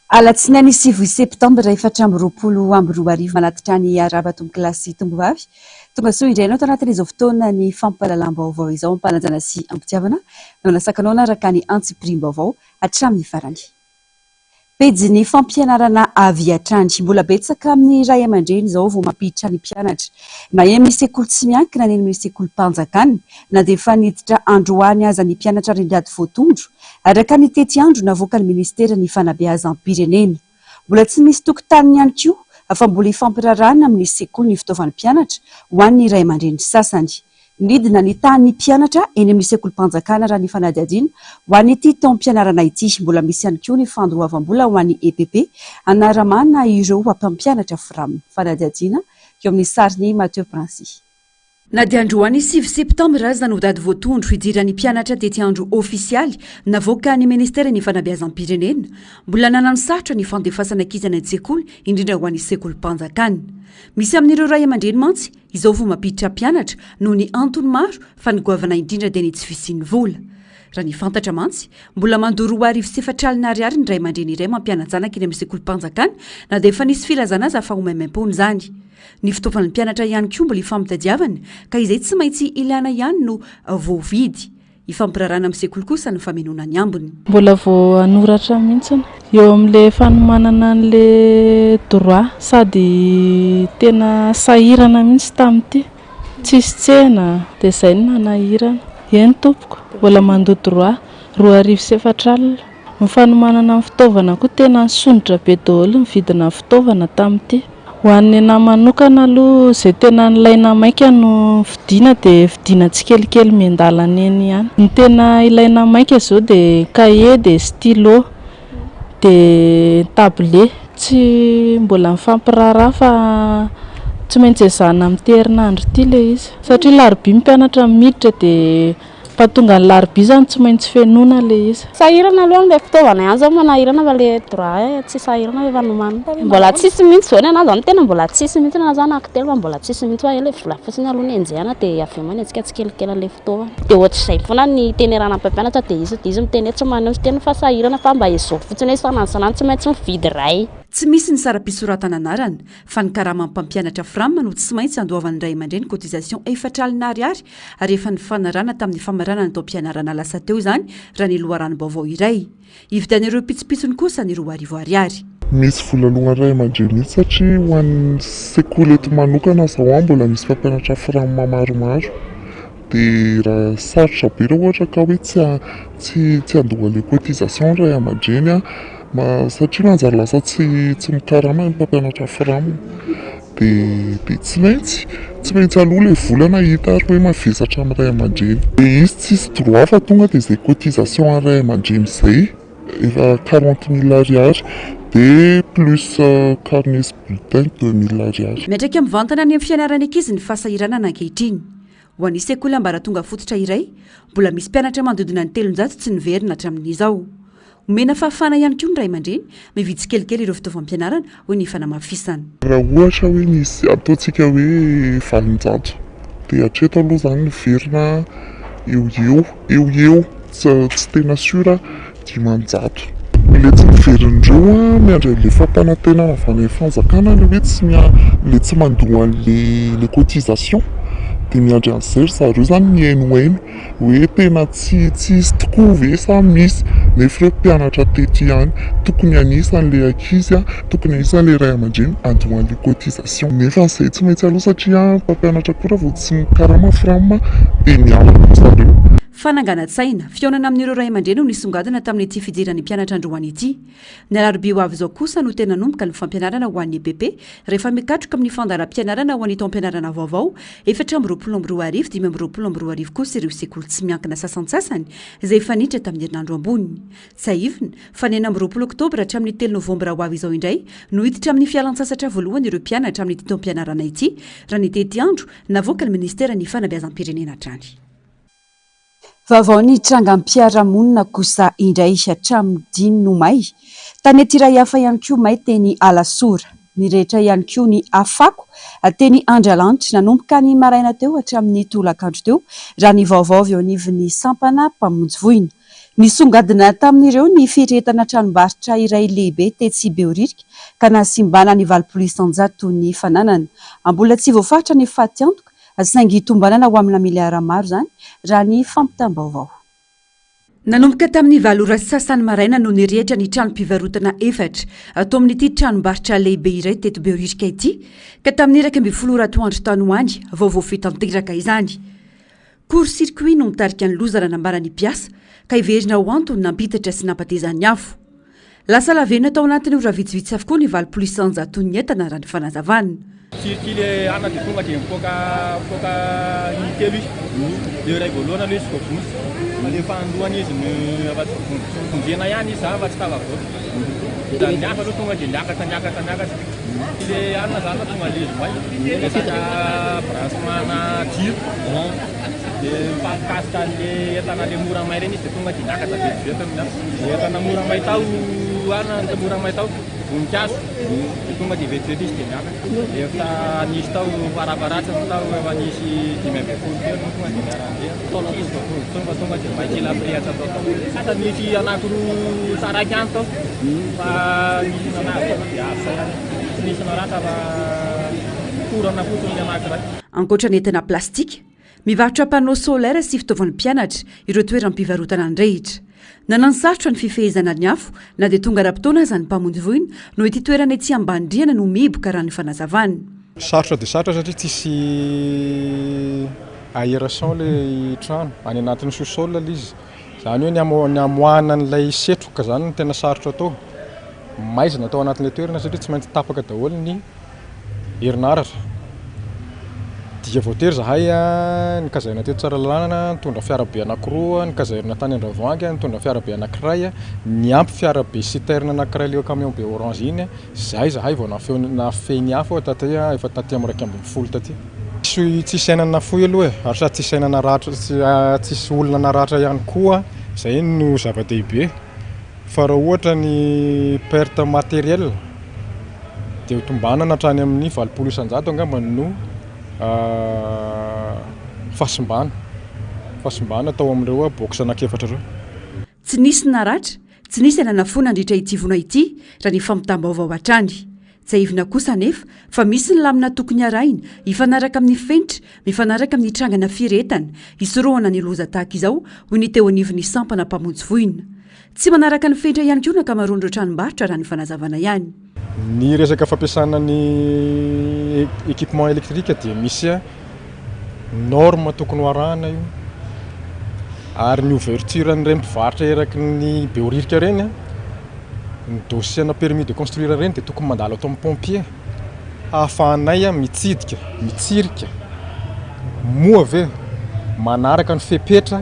Alatsinainy sivy septambra 2024 manatitra ny arahaba tompokolahy sy tompovavy. Tonga soa indray ianao tao anatin'izao fotoana ny fampahalalam-baovao izao am-panajana sy am-pitiavana no nasakanao naraka ny antsipiriam-baovao hatramin'ny farany. Pejin'ny fampianarana avy hatrany. Mbola betsaka amin'ny ray aman-dreny izao vao mampiditra ny mpianatra na eny amin'ny sekoly tsy miankina na eny amin'ny sekolim-panjakana na dia efa niditra androany aza ny mpianatra rindady voatondro Araka ny tetiandro navoakan'ny Ministeran'ny Fanabeazam-pirenena. Mbola tsy misy tokotaniny ihany koa fa mbola ifampiraharahana amin'ny sekoly ny fitaovan'ny mpianatra ho an'ny ray aman-dreny sasany. Nidina ny tahan'ny mpianatra eny amin'ny sekolim-panjakana raha ny fanadihadiana ho an'ity taom-pianarana ity. Mbola misy ihany koa ny fandoavam-bola ho an'ny EPP hanaramana ireo mpampianatra Fram. Fanadihadiana eo amin'ny sarin'i Mathieu Princy. Na dia androany sivy septambra aza no daty voatondro hidiran'ny mpianatra tety andro ofisialy navoakan'ny ministeran'ny fanabeazam-pirenena, mbola nanano sarotra ny fandefasana ankizy any an-tsekoly, indrindra ho an'ny sekolim-panjakana. Misy amin'ireo ray aman-dreny mantsy izao vao mampiditra mpianatra noho ny antony maro fa ny goavana indrindra dia ny tsy fisian'ny vola. Raha ny fantatra mantsy, mbola mandoa 4024 ariary ny ray aman-dreny iray mampiana-janaka eny amin'ny sekolim-panjakana na dia efa nisy filazana aza fa ho maimaimpoana izany. Ny fitaovan'ny mpianatra ihany koa mbola ifampitadiavana ka izay tsy maintsy ilaina ihany no voavidy. Ifampirarahana amin'ny sekoly kosa ny famenoana ny ambiny. Mbola vao hanoratra mihitsy. Eo amin'ilay fanomanana an'ilay droit sady tena sahirana mihitsy tamin'ity. Tsisy tsena dia izay no nanahirana. Eny tompoko, mbola mandoa droit, 4024. Ny fanomanana ny fitaovana koa tena nisondrotra be daholo ny vidina fitaovana tamin'ity. Ho an'ny anahy manokana aloha izay tena nilaina maika no vidiana dia vidiana tsikelikely miandalana eny ihany. Ny tena ilaina maika izao dia kahie dia stylo dia tablier. Tsy mbola nifampiraharaha fa tsy maintsy ezahina amin'ity herinandro ity ilay izy satria alarobia ny mpianatra no miditra dia Fa tonga ny larobia zany tsy maintsy fenoina le izy. Sahirana aloha amle fitaovana ihany zao manahirana fa le droit tsy sahirana fa efa nomanina. Mbola tsisy mihitsy zao ny anahy zany tena mbola tsisy mihitsy ny anahy zany anaky telo fa mbola tsisy mihitsy fa le vola fotsiny aloha no enjehina dia avy eo manenjika tsikelikely an'le fitaovana. Dia ohatr'izay foana ny itenerana ny mpampianatra dia izy dia izy miteny hoe tsy maninona izy teny fa sahirana fa mba ezao fotsiny hoe isan'andro isan'andro tsy maintsy mividy iray. Tsy misy ny saram-pisoratana anarana fa ny karaman'ny mpampianatra Fram no tsy maintsy andoavan'ny ray aman-dreny cotisation 40 ariary ary efa nifanarahana tamin'ny famaranana ny taom-pianarana lasa teo izany raha ny loharanom-baovao iray. Hividian'ireo pitsopitsony kosa ny 2000 ariary. Misy vola alohan'ny ray aman-dreny mihitsy satria ho an'ny sekoly eto manokana izao an mbola misy mpampianatra fram maromaro dia raha sarotra be raha ohatra ka hoe tsy tsy tsy handoa an'ilay cotisation ny ray aman-dreny an satria manjary lasa tsy tsy mikarama ny mpampianatra fram. Dia dia tsy maintsy, tsy maintsy aloa ilay vola na hita ary hoe mavesatra amin'ny ray aman-dreny. Dia izy tsisy droit fa tonga dia izay cotisation an'ny ray aman-dreny izay, efa 40 mille ariary, dia plus carnet sy bulletin 2000 ariary. Miantraika mivantana any amin'ny fianaran'ny ankizy ny fahasahiranana ankehitriny. Ho an'ny sekoly ambaratonga fototra iray, mbola misy mpianatra manodidina ny 300 tsy niverina hatramin'izao. Omena fahafahana ihany koa ny ray aman-dreny mividy tsikelikely ireo fitaovam-pianarana, hoy ny fanamafisana. Raha ohatra hoe misy ataontsika hoe 800 dia hatreto aloha izany miverina eo ho eo, eo ho eo, tsy tena sûr aho, 500. Ilay tsy miverina ireo an, miandry an'ilay fampanantenana avy any amin'ny fanjakana ilay hoe tsy mia- ilay tsy mandoa an'ilay ilay cotisation dia miandry an'izay ry zareo izany mihainohaino hoe tena tsy tsisy tokoa ve sa misy nefa ireo mpianatra teto ihany tokony anisan'ilay ankizy an, tokony anisan'ilay ray aman-dreny handoa an'ilay cotisation nefa izay tsy maintsy aloha satria mpampianatra koa raha vao tsy mikarama fram dia miala koa zareo. Fananganan-tsaina, fihaonana amin'ireo ray aman-dreny no nisongadina tamin'ity fidiran'ny mpianatra androany ity. Ny alarobia ho avy izao kosa no tena hanomboka ny fampianarana ho an'ny EPP rehefa mikatroka amin'ny fandaharam-pianarana ho an'ny taom-pianarana vaovao 2024 2025 kosa ireo sekoly tsy miankina sasantsasany izay efa niditra tamin'ny herinandro ambony. Tsiahivina fa ny 26 oktobra hatramin'ny 3 novambra ho avy izao indray no hiditra amin'ny fialantsasatra voalohany ireo mpianatra amin'ity taom-pianarana ity raha ny tetiandro navoakan'ny minisiteran'ny fanabeazam-pirenena hatrany. Vaovao ny trangam-piarahamonina kosa indray hatramin'ny dimy no may. Tanety iray hafa ihany koa may teny Alasora. Nirehitra ihany koa ny afako teny Andralanitra nanomboka ny maraina teo hatramin'ny tolakandro teo, raha ny vaovao avy eo anivon'ny sampana mpamonjy voina. Nisongadina tamin'ireo ny firehetana tranombarotra iray lehibe tetsy Behoririka ka nahasimbana ny 80% ny fananana. Mbola tsy voafaritra ny fatiantoka saingy tombanana ho amina miliara maro izany raha ny fampitam-baovao. Nanomboka tamin'ny valo ora sy sasany maraina no nirehitra ny tranom-pivarotana efatra ato amin'ity tranombarotra lehibe iray teto Behoririka ity ka tamin'ny 11 ora atoandro tany ho any vao voafehy tanteraka izany. Court circuit no nitarika ny loza raha nambaran'ny mpiasa ka heverina ho antony nampitatra sy nampateza ny afo. Lasa lavenona tao anatin'ny ora vitsivitsy avokoa ny 80% entana raha ny fanazavana. Circuit le anona dia tonga dia mipoaka mipoaka intelo izy. Le iray voalohany aloha izy voavonjy. Fa le fahandohany izy no efa tsy voavonjy. Vonjena ihany izy zany fa tsy tafavoaka. Dia ny hafa aloha tonga dia niakatra niakatra niakatra. Le anona zany fa tonga le izy may. Resaka branchement-na jiro. Dia mifampikasika an'le entana le mora may reny izy dia tonga dia niakatra vetivety ny afo. Le entana mora may tao anona mora may tao voninkazo dia tonga dia vetivety izy dia niakatra. Efa nisy tao farafaharatsiny tao efa nisy 15 teo no tonga dia niara-nandeha. Tsy izy voavonjy intsony fa tonga dia may kely mirehatra tao tao. Sasa nisy anankiroa taraiky ihany tao fa nisy nanavotra aloha dia avotra ihany. Tsy nisy naratra fa torana fotsiny ny anankiray. Ankoatra ny entana plastika, mivarotra panneau solaire sy fitaovan'ny mpianatra ireo toeram-pivarotana nirehitra. Nananosarotra ny fifehezana ny afo na dia tonga ara-potoana aza ny mpamonjy voina noho ity toerana etsy ambany rihana no mihiboka raha ny fanazavana. Sarotra dia sarotra satria tsisy aération ilay trano, any anatin'ny sous sol ilay izy. Izany hoe ny hamoahana an'ilay setroka izany no tena sarotra atao. Maizina tao anatin'ilay toerana satria tsy maintsy tapaka daholo ny herinaratra. Dia voatery izahay nikazaina teto Tsaralalàna, nitondra fiarabe anankiroa, nikazairina tany Andravoahangy, nitondra fiarabe anankiray, niampy fiarabe citerne anankiray ilay camion be orange iny. Izay izahay vao nahafehy ny afo taty, efa taty amin'ny 11 taty. Tsisy aina nafoy aloha e, ary sady tsisy aina naratra, tsisy olona naratra ihany koa, izay no zava-dehibe. Fa raha ohatra ny perte matériel dia ho tombanana hatrany amin'ny 80% angamba no fahasimbana, fahasimbana tao amin'ireo box anankiefatra ireo. Tsy nisy naratra, tsy nisy aina nafoy nandritra ity voina ity raha ny fampitam-baovao hatrany. Tsiahivina kosa anefa fa misy ny lamina tokony harahina hifanaraka amin'ny fenitra, mifanaraka amin'ny trangana firehetana, hisorohana ny loza tahaka izao, hoy ny teo anivon'ny sampana mpamonjy voina. Tsy manaraka ny fenitra ihany koa ny ankamaroan'ireo tranombarotra raha ny fanazavana ihany. Ny resaka fampiasana ny équipement électrique dia misy norme tokony ho arahana io ary ny ouverture an'ireny mpivarotra eraky ny Behoririka ireny, ny dossier ana permis de construire ireny dia tokony mandalo ato amin'ny pompier hahafahanay mitsidika, mitsirika moa ve manaraka ny fepetra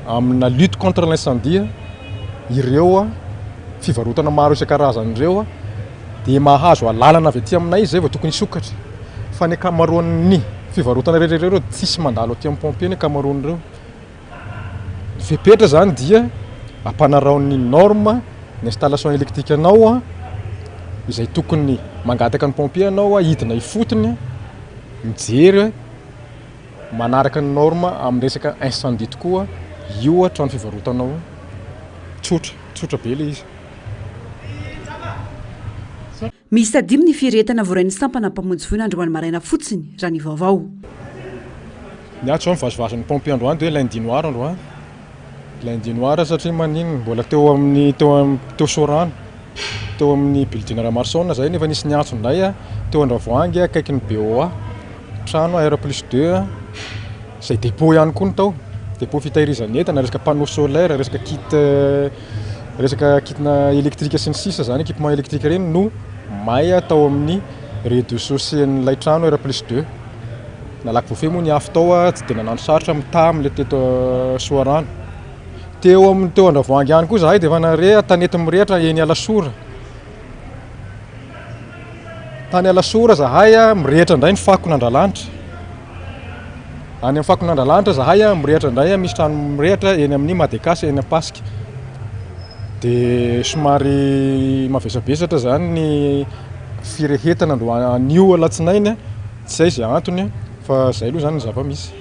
amina lutte contre l'incendie ireo fivarotana maro isan-karazany ireo dia mahazo alalana avy aty aminay izay vao tokony hisokatra fa ny ankamaroan'ny fivarotana rehetra ireo tsisy mandalo aty amin'ny pompier ny ankamaroan'ireo. Ny fepetra izany dia ampanaraho ny norme ny installation électrique anao izay tokony mangataka ny pompier anao hidina ifotony mijery manaraka ny norme amin'ny resaka incendie tokoa io trano fivarotanao io. Tsotra, tsotra be ilay izy. Miisa dimy ny firehetana voarain'ny sampana mpamonjy voina androany maraina fotsiny, raha ny vaovao. Ny ahy zao mivazivazy ny pompier androany dia lundi noir androany, lundi noir satria maninona mbola teo amin'ny teo am- teo Soarano, teo amin'ny building Ramarosaona zay nefa nisy niantso indray teo Andravoahangy akaikin'ny BOA, trano R plus deux izay dépôt ihany koa no tao, dépôt fitahirizana entana, resaka panneau solaire, resaka kit Resaka kit-na électrique sy ny sisa zany, équipement électrique ireny no may tao amin'ny rez-de-chaussée-n'ilay trano R plus deux. Nalaky voafehy moa ny afo tao, tsy dia nanano sarotra mitaha amin'ilay teto Soarano. Teo amin'ny teo Andravoahangy ihany koa izahay dia efa nahare tanety mirehitra eny Alasora. Tany Alasora zahay mirehitra indray ny fakon'Andralanitra. Any amin'ny fakon'Andralanitra zahay mirehitra indray, misy trano mirehitra eny amin'ny Madecas eny Ampasika. Dia somary mavesabesatra izany ny firehetana androany anio alatsinainy, tsy hay izay antony fa izay aloha izany ny zava-misy.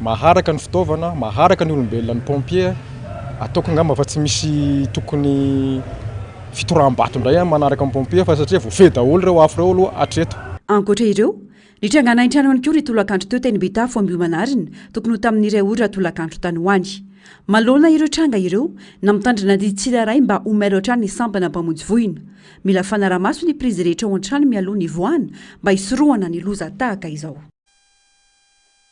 Maharaka ny fitaovana, maharaka ny olombelona ny pompier, ataoko angamba fa tsy misy tokony fitoraham-bato indray manaraka ny pompier fa satria voafehy daholo ireo afo ireo aloha hatreto. Ankoatra ireo, nitrangana haintrano ihany koa ny tolakandro teo teny Betafo Ambohimanarina, tokony ho tamin'ny iray ora tolakandro tany ho any. Manoloana ireo tranga ireo, nampitandrina ny tsirairay mba ho mailo hatrany ny sampana mpamonjy voina. Mila fanaraha-maso ny prizy rehetra ao an-trano mialoha ny hivoahana mba hisorohana ny loza tahaka izao.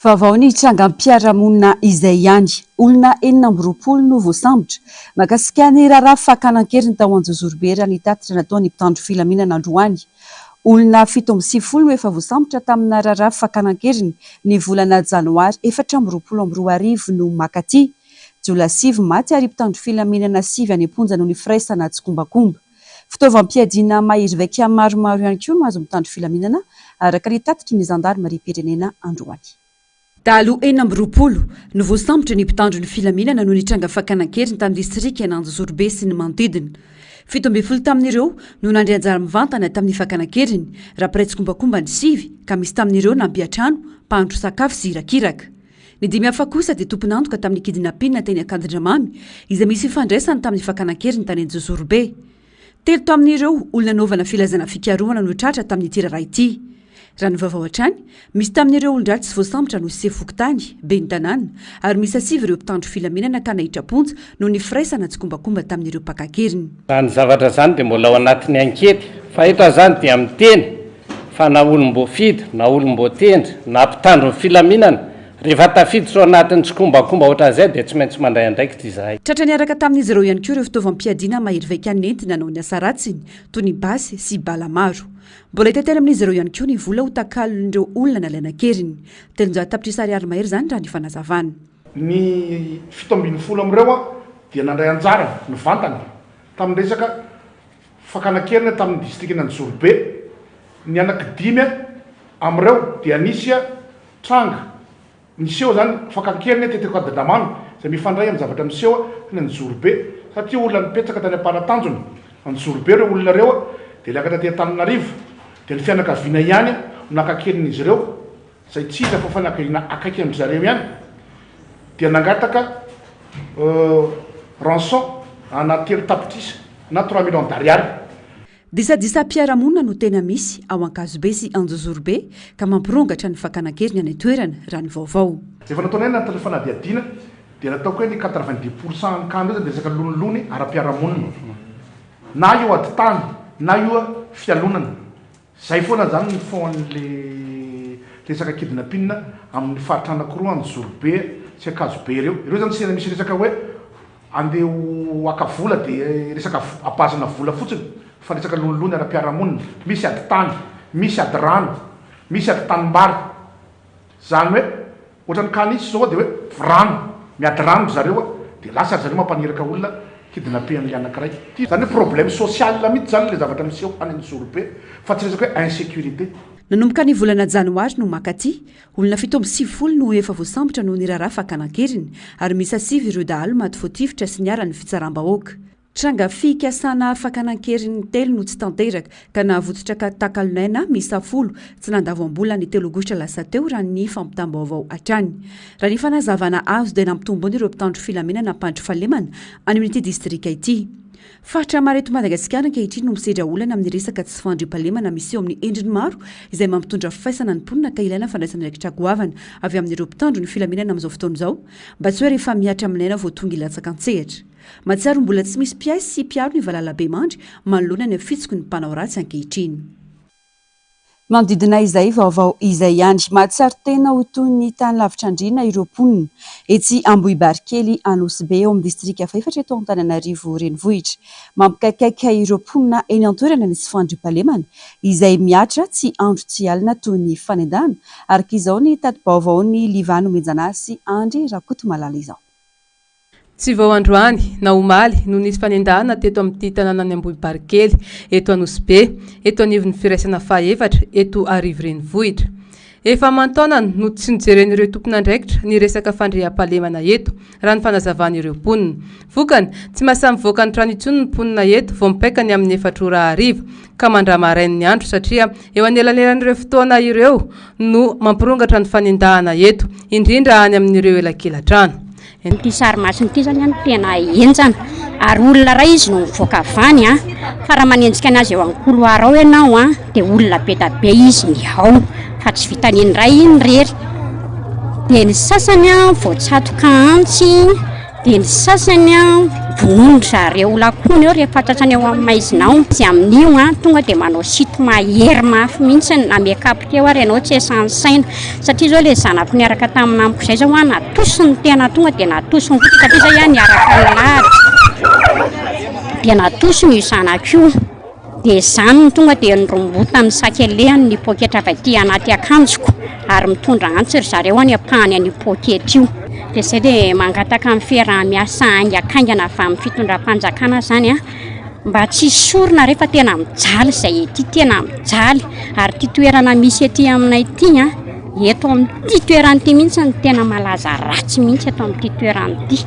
Vaovao ny trangam-piarahamonina izay ihany. Olona 26 no voasambotra. Mahakasika ny raharaha fakana an-keriny tao Anjozorobe raha ny tatitra nataon'ny mpitandro filaminana androany. Olona 97 no efa voasambotra tamina raharaha fakana an-keriny ny volana janoary 2024 no makaty. Jiolahy sivy maty ary mpitandro filaminana sivy any am-ponja noho ny firaisana tsikombakomba. Fitaovam-piadiana mahery vaika maromaro ihany koa no azon'ny mpitandro filaminana, araka ny tatitry ny zandarimariam-pirenena androany. Dahalo 26 no voasambotry ny mpitandro ny filaminana noho ny tranga fakana an-keriny tamin'ny distrikan'Anjozorobe sy ny manodidina. 17 tamin'ireo no nandray anjara mivantana tamin'ny fakana an-keriny, raha mpiray tsikombakomba ny sivy, ka misy tamin'ireo nampiantrano, mpahandro sakafo sy irakiraka. Ny dimy hafa kosa dia tompon'antoka tamin'ny kidnapping teny Ankadindramamy, izay misy ifandraisany tamin'ny fakana an-keriny tany Anjozorobe. Telo tamin'ireo olona nanaovana filazana fikarohana no tratra tamin'ity raharaha ity. Raha ny vaovao hatrany, misy tamin'ireo olon-dratsy voasambotra no sefo fokontany, ben'ny tanàna, ary miisa sivy ireo mpitandro filaminana ka naiditra am-ponja noho ny firaisana tsikombakomba tamin'ireo mpaka an-keriny. Izany zavatra izany dia mbola ao anatin'ny ankety, fa eto aho izany dia miteny fa na olom-boafidy na olom-boatendry na mpitandro ny filaminana, rehefa tafiditra ao anatin'ny tsikombakomba ohatran'izay dia tsy maintsy mandray andraikitra izahay. Tratra niaraka tamin'izy ireo ihany koa ireo fitaovam-piadiana mahery vaika nentina nanao ny asa ratsiny, toy ny basy sy bala maro. Mbola hita teny amin'izy ireo ihany koa ny vola ho takalon'ireo olona nalaina an-keriny. 300 tapitrisa ariary mahery izany raha ny fanazavana. Ny 17 amin'ireo dia nandray anjara nivantana tamin'ny resaka Fakana an-keriny tamin'ny distrikan'Anjozorobe. Ny anankidimy amin'ireo dia nisy tranga niseho izany fakan-keriny teto Ankadindramamy izay mifandray amin'ny zavatra miseho tany Anjozorobe satria olona nipetraka tany Amparatanjona, Anjozorobe ireo olona ireo dia niakatra aty Antananarivo dia ny fianakaviana ihany no naka an-keriny izy ireo izay tsy iza fa fianakaviana akaiky an-dry zareo ihany dia nangataka rançon ana telo tapitrisa na trois millions d'ariary. Disadisam-piarahamonina no tena misy ao Ankazobe sy Anjozorobe ka mampirongatra ny fakana an-keriny any an-toerana, raha ny vaovao. Efa nataonay anatin'ny fanadihadiana dia nataoko hoe ny quatre-vingt-dix pour cent an'ny cas ndreo zany resaka lonilony ara-piarahamonina na io ady tany na io fialonana. Zay foana zany ny fond an'le resaka kidnapping amin'ny faritra anakiroa Anjozorobe sy Ankazobe ireo. Ireo zany tsy tena misy resaka hoe andeha ho haka vola de resaka à base-na vola fotsiny fa resaka lonilony ara-piarahamonina. Misy ady tany, misy ady rano, misy ady tanimbary. Zany hoe ohatran'ny cas nisy zao de hoe rano, miady rano ry zareo de lasa ry zareo mampaniraka olona kidnapper an'le anakiray. Zany hoe problème social mihitsy zany le zavatra miseho any Anjozorobe fa tsy resaka hoe insécurité. Nanomboka ny volana janoary no mankaty, olona 97 no efa voasambotra noho ny raharaha fakana an-keriny, ary miisa sivy ireo dahalo maty voatifitra sy niharan'ny fitsaram-bahoaka. Tranga fikasana fakana an-keriny telo no tsy tanteraka ka nahavotsotra ka takalon'aina miisa folo tsy nandavoam-bola ny telo aogositra lasa teo raha ny fampitam-baovao hatrany. Raha ny fanazavana azo dia nampitomboina ireo mpitandro filaminana mpandry fahalemana any amin'ity distrika ity. Faritra maro eto Madagasikara ankehitriny no misedra olana amin'ny resaka tsy fandriampahalemana miseho amin'ny endriny maro izay mampitondra faisana ny mponina ka ilaina fandraisana andraikitra goavana avy amin'ireo mpitandro ny filaminana amin'izao fotoana izao mba tsy hoe rehefa mihatra amin'aina vao tonga hilatsaka an-tsehatra. Mahatsiaro mbola tsy misy mpiahy sy mpiaro ny valalabemandry manoloana ny afitsiky ny mpanao ratsy ankehitriny. Manodidina izay vaovao izay ihany, mahatsiaro tena ho toy ny tany lavitra andriana ireo mponina etsy Ambohibarikely Anosibe ao amin'ny distrika fahefatra eto Antananarivo renivohitra. Mampikaikaika ireo mponina eny an-toerana ny tsy fandriampahalemana izay mihatra tsy andro tsy alina toy ny fanendahana, araka izao ny tati-baovaon'i Liva Nomenjanahary sy Andry Rakotomalala izao. Tsy vao androany, na omaly, no nisy fanendahana teto amin'ity tanànan'i Ambohibarikely, eto Anosibe, eto anivon'ny firaisana fahaefatra, eto Arivo Renivohitra. Efa aman-taonany no tsy nojeren'ireo tompon'andraikitra ny resaka fandriampahalemana eto, raha ny fanazavan'ireo mponina. Vokany, tsy mahasahy mivoaka ny trano intsony ny mponina eto vao mipaika ny amin'ny efatra ora hariva ka mandra-marain'ny andro satria eo anelanelan'ireo fotoana ireo no mampirongatra ny fanendahana eto, indrindra any amin'ireo elakela-trano. Ity sary masina ity zany no tena henjana ary olona iray izy no mivoaka avy any an, fa raha manenjika anazy eo amin'ny couloir ao ianao an dia olona be da be izy ny ao fa tsy vitan'iny iray iny irery, dia ny sasany an voatsatoka antsy. Dia ny sasany an, vonoin-dry zareo lakoany eo rehefa tratrany ao amin'ny maizina ao. Izy amin'io an, tonga dia manao site mahery mafy mihitsy, na miakapoka eo ary ianao tsy esan'ny saina. Satria izao ilay zanako niaraka tamin'ny namako izay izao an, natosiny tena tonga dia natosiny fotsiny satria izay an niaraka nilahatra. Dia natosiny io zanako io. Dia izany no tonga dia norombotan'ny sakelehany ny poketra avy aty anaty akanjoko ary mitondra antsy ry zareo any ampahany an'io poketra io. Dia izay dia mangataka ny fiaraha-miasa haingankaingana avy amin'ny fitondram-panjakana izany an, mba tsy hisy sorona re fa tena mijaly izay ety, tena mijaly ary ity toerana misy ety aminay ity an, eto amin'ity toerana ity mihitsy no tena malaza ratsy mihitsy eto amin'ity toerana ity.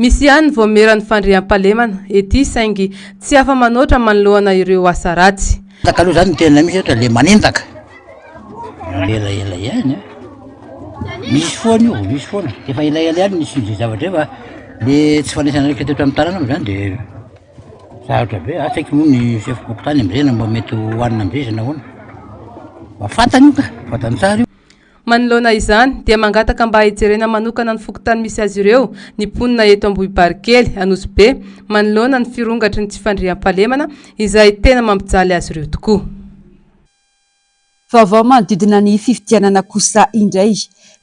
Misy ihany ny vaomieran'ny fandriampahalemana ety saingy tsy afa-manoatra manoloana ireo asa ratsy. Endaka aloha zany ny tena misy ohatra le manendaka elaela ihany an, misy foana io, misy foana, efa elaela ihany nisy an'izay zavatra zay fa le tsy fandraisana andraikitra teto amin'ny tanàna moa zany de sarotra be, asa eky moa ny sefom-pokontany am'zay na mba mety ho hanina am'zay izy na ahoana, mba fantany io ka, fantany tsara io. Manoloana izany dia mangataka mba hijerena manokana ny fokontany misy azy ireo ny mponina eto Ambohibarikely, Anosibe, manoloana ny firongatry ny tsy fandriampahalemana izay tena mampijaly azy ireo tokoa. Vaovao manodidina ny fifidianana kosa indray.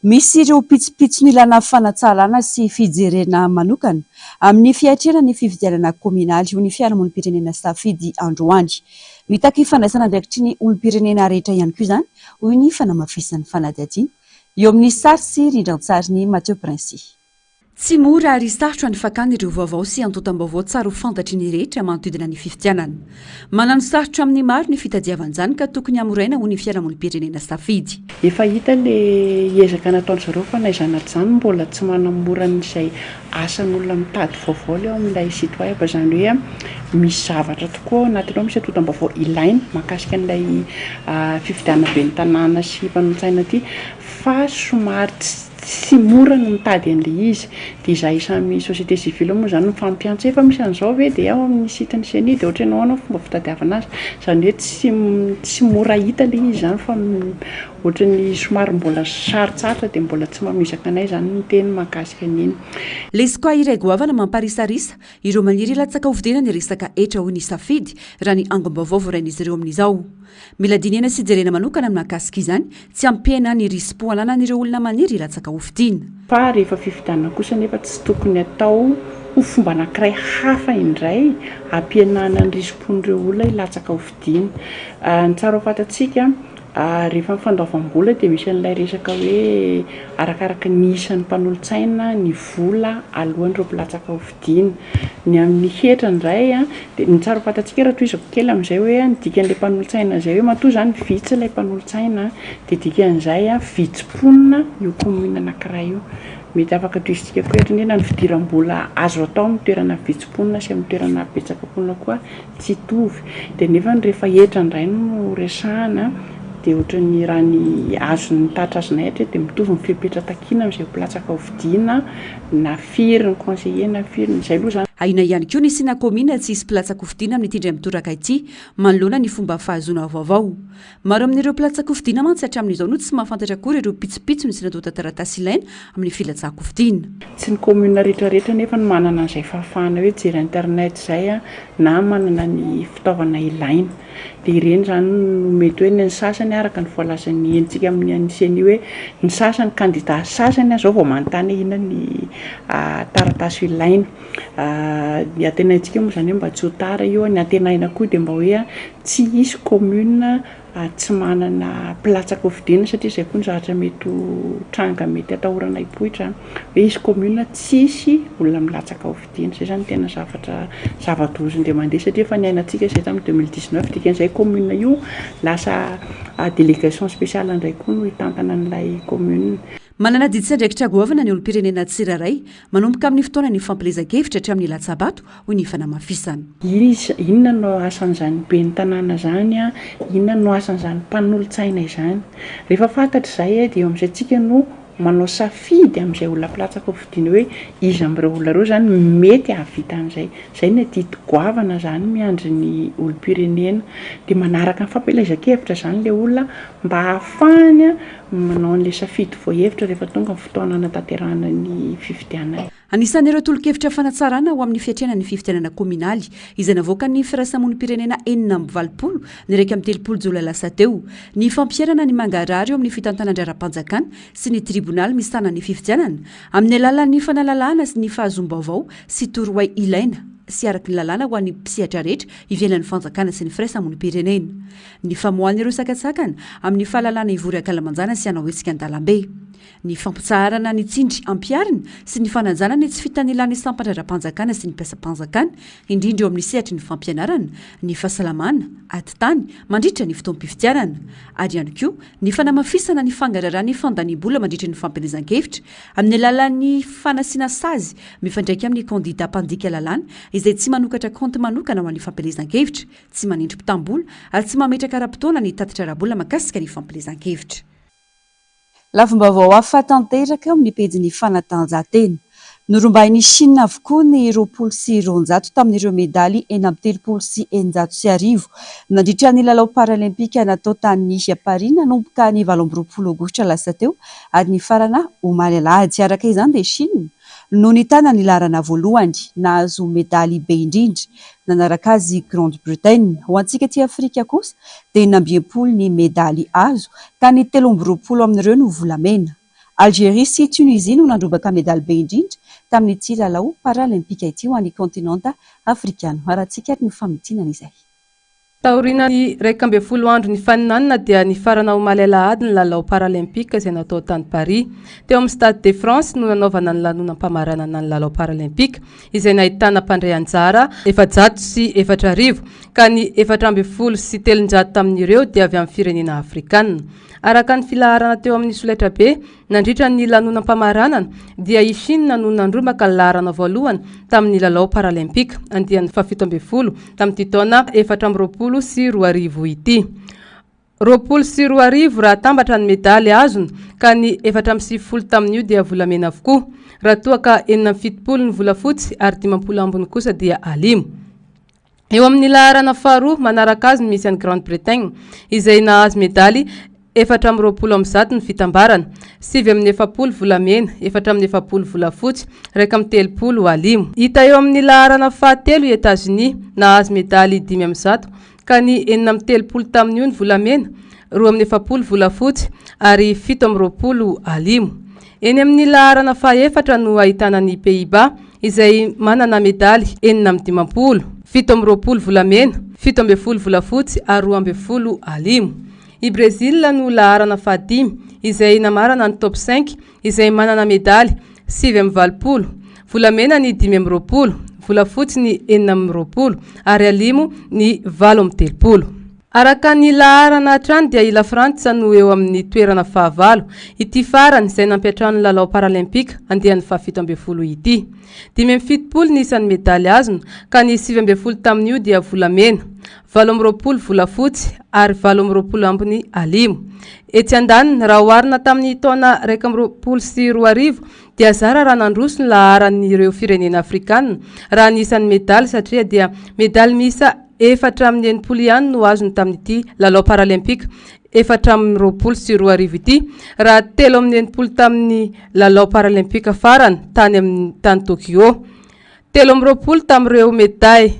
Misy ireo pitsopitsony ilana fanatsarana sy fijerena manokana amin'ny fiatrehana ny fifidianana kaominaly ho ny fiarahamonim-pirenena safidy androany. Mitaky fandraisana andraikitry ny olom-pirenena rehetra ihany koa izany hoy ny fanamafisan'ny fanadihadiana eo amin'ny sary sy rindran-tsarin'i Mathieu Princi. Tsy mora ary sarotra ny fakana ireo vaovao sy antontam-baovao tsara ho fantatry ny rehetra manodidina ny fifidianana. Manano sarotra amin'ny maro ny fitadiavana izany ka tokony hamoraina ho ny fiarahamonim-pirenena safidy. Efa hita le ezaka nataon-dry zareo fa na izany na tsy izany mbola tsy manamora an'izay asan'olona mitady vaovao ilay ao amin'ilay site web, izany hoe misy zavatra tokoa ao anatiny ao, misy antontam-baovao ilaina mahakasika an'ilay fifidianana ben'ny tanàna sy mpanolotsaina ity fa somary tsy mora ny mitady an'ilay izy, dia izahay samy société civile moa izany mifampiantso hoe efa misy an'izao ve dia ao amin'ny site-n'ny ceni dia ohatran'ny ahoana ny fomba fitadiavana azy, izany hoe tsy tsy mora hita ilay izy izany fa Ohatran'ny somary mbola sarotsarotra dia mbola tsy mamizaka anay izany ny miteny mahakasika an'iny. Lesoka iray goavana mamparisarisa ireo maniry hilatsaka hofidiana ny resaka hetra hoy ny Safidy raha ny angom-baovao voarain'izy ireo amin'izao. Mila dinihana sy jerena manokana ny mahakasika izany tsy hampihena ny risi-po ananan'ireo olona maniry hilatsaka hofidiana. Fa rehefa fifidianana kosa anefa tsy tokony atao ho fomba anankiray hafa indray hampihenana ny risi-pon'ireo olona hilatsaka hofidiana. Ny tsara ho fantatsika, Rehefa ny fandoavam-bola dia misy an'ilay resaka hoe arakaraka ny isan'ny mpanolotsaina ny vola aloan'ireo mpilatsaka hofidiana. Ny amin'ny hetra indray dia ny tsara ho fantatsika raha tohizako kely amin'izay hoe ny dikan'ilay mpanolotsaina izay hoe matoa izany vitsy ilay mpanolotsaina dia dikan'izay vitsy mponina io commune anankiray io. Mety afaka tohizintsika koa eto indrindra ny fidiram-bola azo atao amin'ny toerana vitsy mponina sy amin'ny toerana betsaka mponina koa. tsy hitovy, dia nefany rehefa hetra indray no resahana dia ohatran'ny raha ny azon'ny tatitra azonay hatreto dia mitovy ny fepetra takiana amin'izay mpilatsaka ho fidiana na firy ny conseiller na firy ny, izay aloha izany. Ahiana ihany koa ny hisiana kaominina tsy hisy mpilatsa-kofidina amin'ity indray mitoraka ity manoloana ny fomba fahazoana vaovao. Maro amin'ireo mpilatsa-kofidina mantsy hatramin'izao no tsy mahafantatra akory ireo pitsopitsony sy ny antontan-taratasy ilaina amin'ny filatsahan-kofidina. Tsy ny commune rehetra rehetra anefa no manana an'izay fahafahana hoe hijery internet izay na manana ny fitaovana ilaina. Dia ireny izany no mety hoe ny sasany araka ny voalazan'ny henontsika amin'ny an'ny ceni hoe ny sasany kandida sasany izao vao manontany hoe inona ny taratasy ilaina. Ny antenaintsika moa izany hoe mba tsy ho tara io, ny antenaina koa dia mba hoe Tsy hisy commune tsy manana mpilatsaka hofidiana satria izay koa ny zavatra mety ho tranga mety atahorana hipoitra hoe hisy commune tsisy olona milatsaka hofidiana. Izay izany no tena zavatra zava-doza indray mandeha satria efa niainantsika izay tamin'ny 2019 dikan'izay commune io lasa délégation spéciale indray koa no hitantana an'ilay commune. Manana adidy sy andraikitra goavana ny olom-pirenena tsirairay, manomboka amin'ny fotoanan'ny fampielezan-kevitra hatramin'ny latsa-bato, hoy ny fanamafisana. Iza, inona no asan'izany ben'ny tanàna izany, inona no asan'izany mpanolotsaina izany. Rehefa fantatra izay dia eo amin'izay tsika no manao safidy amin'izay olona mpilatsaka ho fidiana hoe iza amin'ireo olona ireo izany mety hahavita an'izay. Izay ny adidy goavana izany miandry ny olom-pirenena. Dia manaraka ny fampielezan-kevitra izany ilay olona mba hahafahany manao an'ilay safidy voahevitra rehefa tonga ny fotoana hanatanterahana ny fifidianana. Anisan'ireo tolo-kevitra fanatsarana ho amin'ny fiatrehana ny fifidianana kaominaly izay navoakan'ny firaisamonim-pirenena 86 ny 31 jolay lasa teo ny fampiharana ny mangarahara eo amin'ny fitantanan-draharaham-panjakana sy ny tribonaly misahana ny fifidianana amin'ny alalan'ny fanalalahana sy ny fahazoam-baovao sy torohay ilaina sy araka ny lalàna ho an'ny mpisehatra rehetra ivelan'ny fanjakana sy ny firaisamonim-pirenena. Ny famoahana ireo sakantsakana amin'ny fahalalana hivory ankalamanjana sy hanao hetsika an-dalambe. Ny fampitsaharana ny tsindry ampiharina sy ny fanajana ny tsy fitanilan'ny sampan-draharaham-panjakana sy ny mpiasam-panjakana, indrindra eo amin'ny sehatry ny fampianarana, ny fahasalamana, ady tany, mandritra ny fotoam-pifidianana. Ary ihany koa ny fanamafisana ny fangaraharahan'ny fandaniam-bola mandritra ny fampielezan-kevitra amin'ny alalan'ny fanasiana sazy mifandraika amin'ny kandida mpandika lalàna izay tsy manokatra kaonty manokana ho an'ny fampielezan-kevitra, tsy manindry mpitam-bola ary tsy mametraka ara-potoana ny tatitra ara-bola mahakasika ny fampielezan-kevitra. Lafim-baovao hafa tanteraka eo amin'ny pejin'ny fanatanjahantena. Norombahin'i Chine avokoa ny 220 tamin'ireo medaly 1636 nandritra ny lalao paralympique natao tany Paris nanomboka ny 28 aogositra lasa teo ary nifarana omaly alahady. Araka izany dia Chine no nitana ny laharana voalohany nahazo medaly be indrindra Nanaraka azy i Grande-Bretagne. Ho antsika aty Afrika kosa dia 66 ny medaly azo ka ny 23 amin'ireo no volamena. Algerie sy Tunisie no nandrombaka medaly be indrindra tamin'ity lalao paralympique ity ho an'ny kaontinanta afrikana. Arahantsika ary ny famintinana izay. Taorian'ny 11 andro nifaninanana dia nifarana omaly alahady ny lalao paralympique izay natao tany Paris. Teo amin'ny Stade de France no nanaovana ny lanonam-pamaranana ny lalao paralympique izay nahitana mpandray anjara 4400 ka ny 314 tamin'ireo dia avy amin'ny firenena afrikanina. Araka ny filaharana teo amin'ny solaitrabe nandritra ny lanonam-pamaranana dia i Chine no nandrombaka ny laharana voalohany tamin'ny lalao paralympique andiany fahafito ambin'ny folo tamin'ity taona 2024 ity. 2020 raha atambatra ny medaly azony ka ny 94 tamin'io dia volamena avokoa, raha toa ka 76 ny volafotsy ary 50 ambiny kosa dia alimo. Eo amin'ny laharana faharoa manaraka azy ny misy an'i Grande-Bretagne izay nahazo medaly 124 ny fitambarana, 49 volamena, 44 volafotsy, 31 alimo. Hita eo amin'ny laharana fahatelo i Etazonia nahazo medaly 105 ka ny 36 tamin'io ny volamena, 42 volafotsy ary 27 alimo. Eny amin'ny laharana fahaefatra no ahitana ny Pays-Bas izay manana medaly 56, 27 volamena, 17 volafotsy ary 12 alimo. I Brésil no laharana fahadimy izay namarana ny top cinq izay manana medaly 89, volamena ny 25, volafotsy ny 26 ary alimo ny 38. Araka ny laharana hatrany dia i Lafrantsa no eo amin'ny toerana fahavalo, ity farany izay nampiantrano ny lalao paralympique andiany fahafito ambin'ny folo ity. 75 ny isan'ny medaly azony ka ny 19 tamin'io dia volamena, 28 volafotsy ary 28 ambiny alimo. Etsy andaniny, raha oharina tamin'ny taona 2021 dia zara raha nandroso ny laharan'ireo firenena afrikanina raha ny isan'ny medaly satria dia medaly miisa 64 ihany no azony tamin'ity lalao paralympique 2024 ity raha 63 tamin'ny lalao paralympique farany tany amin'ny tany Tokyo. 23 tamin'ireo meday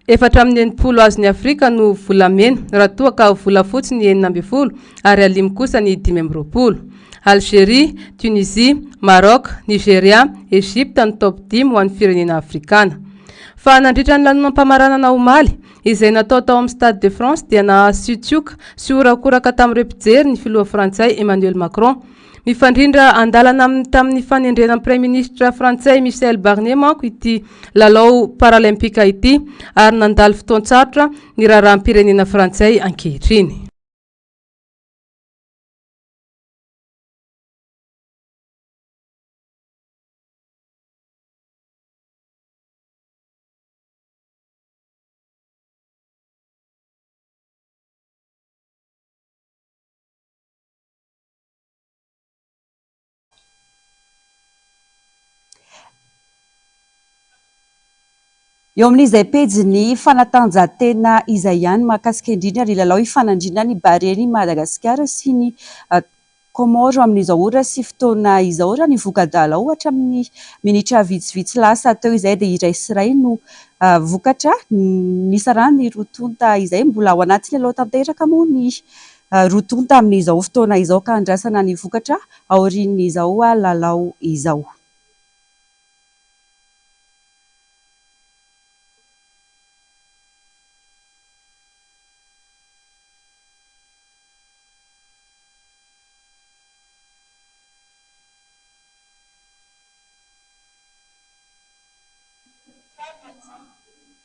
64 azon'i Afrika no volamena raha toa ka volafotsy ny 16 ary alimo kosa ny 25. Algerie, Tunisie, Maroc, Nigeria, Egypte ny top dimy ho an'ny firenena afrikana. Fa nandritra ny lanonam-pamaranana omaly, izay natao tao amin'ny Stade de France dia nahazo siotsioka sy horakoraka tamin'ireo mpijery ny filoha frantsay Emmanuel Macron. Mifandrindra andalana amin'ny tamin'ny fanendrena ny praiminisitra frantsay Michel Barnier manko ity lalao paralympique ity ary nandalo fotoan-tsarotra ny raharaham-pirenena frantsay ankehitriny. Eo amin'izay pejin'ny fanatanjahantena izay ihany, mahakasika indrindra ny lalao ifanandrinan'ny Barean'i Madagasikara sy ny Comores amin'izao ora sy fotoana izao. Raha ny voka-dalao hatramin'ny minitra vitsivitsy lasa teo izay dia 1 sy 1 no vokatra nisarahan'ny roa tonta izay. Mbola ao anatin'ny lalao tanteraka moa ny roa tonta amin'izao fotoana izao ka andrasana ny vokatra aorian'izao lalao izao.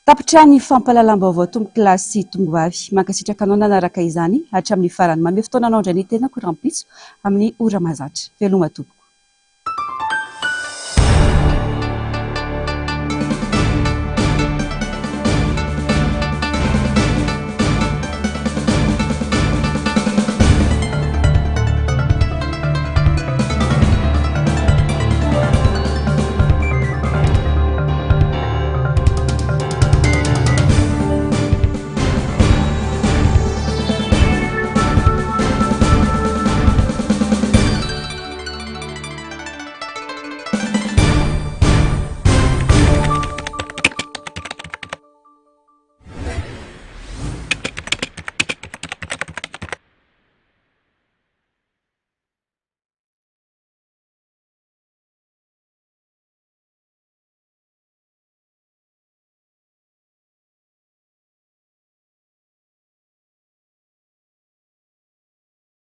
Tapitra ny fampahalalam-baovao tompokolahy sy tompovavy. Mankasitraka anao nanaraka izany hatramin'ny farany. Mamehy fotoana anao indray ny tenako rahampitso amin'ny ora mahazatra. Veloma tompoko.